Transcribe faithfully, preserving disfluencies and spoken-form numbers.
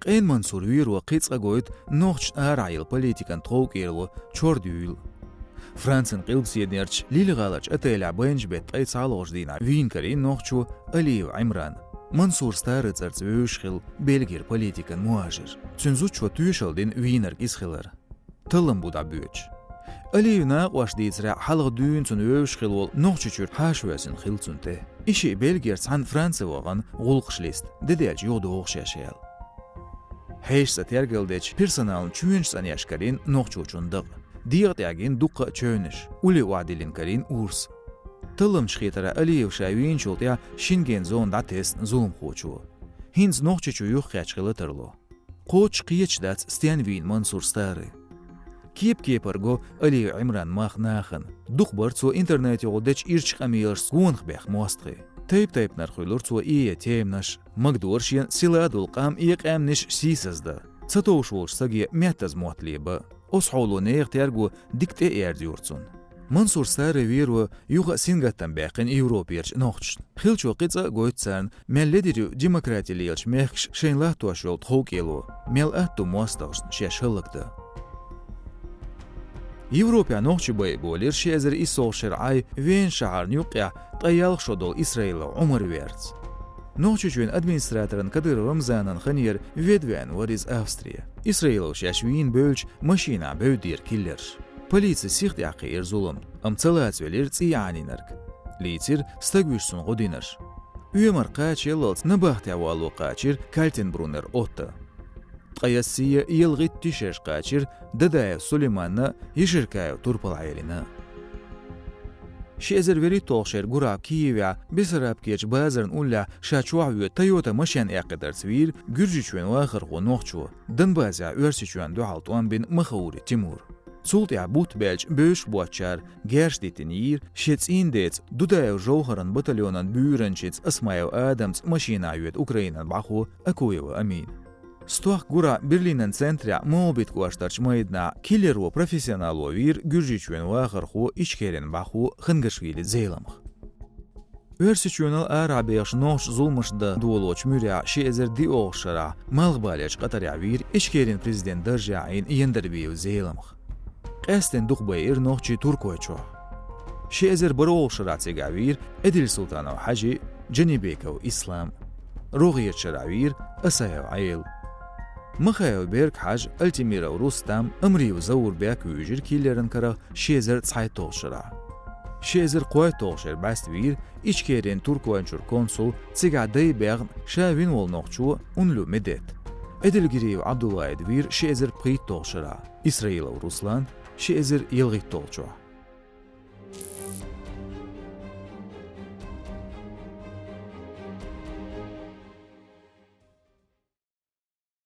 Къен Мансур вийро кхин а цкъа гойту нохчашна арахьа йолу политикан тховкӀело чор дуьйла. Францин къилбаседерчу Лиль гӀаларчу отелехь байначу беттан ткъе цхьалгӀачу дийнахь вийна карийна нохчо Алиев Ӏимран. Мансур Старый цӀарца вевзаш хилла Бельгера политикан мухӀажир. Цуьнан зудчо тоьшалла дина вийнарг иза хилар. Таллам бу дӀабоьдуш. Алиев накъоша дийцарехь, хьалха дуьйна цунна вевзаш хилла волу Нохчийчуьра хьаша воьссина хилла цунна тӀе. И шиъ Бельгера цхьаьна Франце вахана гӀуллакхаш листа, де даьлча юхадоху шаьш аьлла. Хьешаца тергал дечу персоналан чоьнаш цӀанъеш карийна нохчочун дакъа. ДегӀа тӀехь гина дуккха а чевнаш, улле охьадиллина карийна урс. Талламчаша хетарехь, Алиев ша вийначул тӀаьхьа Шенген зона дӀатесна зуламхочо. ХӀинца Нохчийчу юхакхаьчна хила тарло. Кхочуш кхеташ дац, стенна вийна Мансур Старый. Кеп-кепара го Алиев Ӏимран мах нахана. Дукха бара цо интернетехула дечу ирчу къамелашца гонах баьхна мостагӀий. Тайп-тайпанара хуьлура цо эца теманаш, магадора шена силадолу къам я къаьмнаш сийсаздан, ца товш волчу стаге меттаза мотт лебан. Оцу хьоло нехан терго дика тӀе а ерзайора цунна. Мансур Старый вийро юха а сингаттам баьккхина Европерчу нохчашна. Хиллачо кхин цкъа а гойту царна, мел ледара ю демократи лелачу мехкаша шайна латтош йолу тховкӀело, мел атта ду мостагӀашна шаьш хӀаллакдан. Европехь нохчий байъа болийра ши эзар иссолгӀачу шеран Ӏай Вена шахьарна юккъехь ткъе ялх шо долу Исраилов Ӏумар верца. Нохчийчоьнан администраторна Кадыров Рамзанна ханера ведда веана вара иза Австре. Исраилов шаьш вийна бевлча машинахь бевддера киллерш. Полицис сиха тӀекхиира зуламна, амма ца лацавелира цӀий Ӏанийнарг. Лийцира стаг вуьшта цунна гӀо динарш. Оьмар кхача яллалц набахтехь вало кхачийра Кальтенбруннер Отто. Ткъе ялхитта тишарш кхачийра Дадаев Сулейманна, Ешеркаев Турпал-Ӏелина. Ши эзар вуьрхӀитталгӀачу шеран гурахь Киевехь Бессарабкерчу базарна уллехь ша чохь воьду Toyota машен эккхийтарца вийра Гуьржийчоьнан вахархо нохчо, Донбассехь Оьрсийчоьнна дуьхьал тӀом бина Махаури Тимур. Цул тӀаьхьа бутт баьлча бевзаш боцучара герз диттина йийра шен цӀийнан деца Дудаев Жовхаран батальонан буьйранчица Осмаев Адамца машинахь йоьду Украинан бӀахо Акуева Амина. Стохка гурахь Берлинан центрехь Моабит кӀоштарчу майданахь киллеро профессионало вийра Гуьржийчоьнан вахархо, Ичкерин бӀахо Хангашвили Зеламха. Оьрсийчоьнал арахь бехаш нохчаша зуламаш дан долочу муьрехь ши эзар диъолгӀачу шарахь Малхбалерчу Къатарехь вийра Ичкерин президент даржехь Ӏийна Яндарбиев Зеламха. Къаьсттина дукха байира нохчий Туркойчохь. Ши эзар бархӀолгӀачу шарахь цигахь вийра Эдильсултанов Хьажи, Джанибеков Ислам. РогӀерчу шарахь вийра Асаев Ӏела. Махаев Берг-Хьажа, Альтимиров Рустам, Амриев Заурбек вуьйжира киллеран карах ши эзар цхьайтталгӀачу шарахь. Ши эзар кхойтталгӀачу шеран бӀаьста вийра Ичкерин Туркойчуьра консул, цигахь дай баьхна ша вина волу нохчо Унлю Медет. Эдильгириев Ӏабдулвахьид вийра ши эзар пхийтталгӀачу шарахь, Исраилов Руслан ши эзар ялхитталгӀачохь.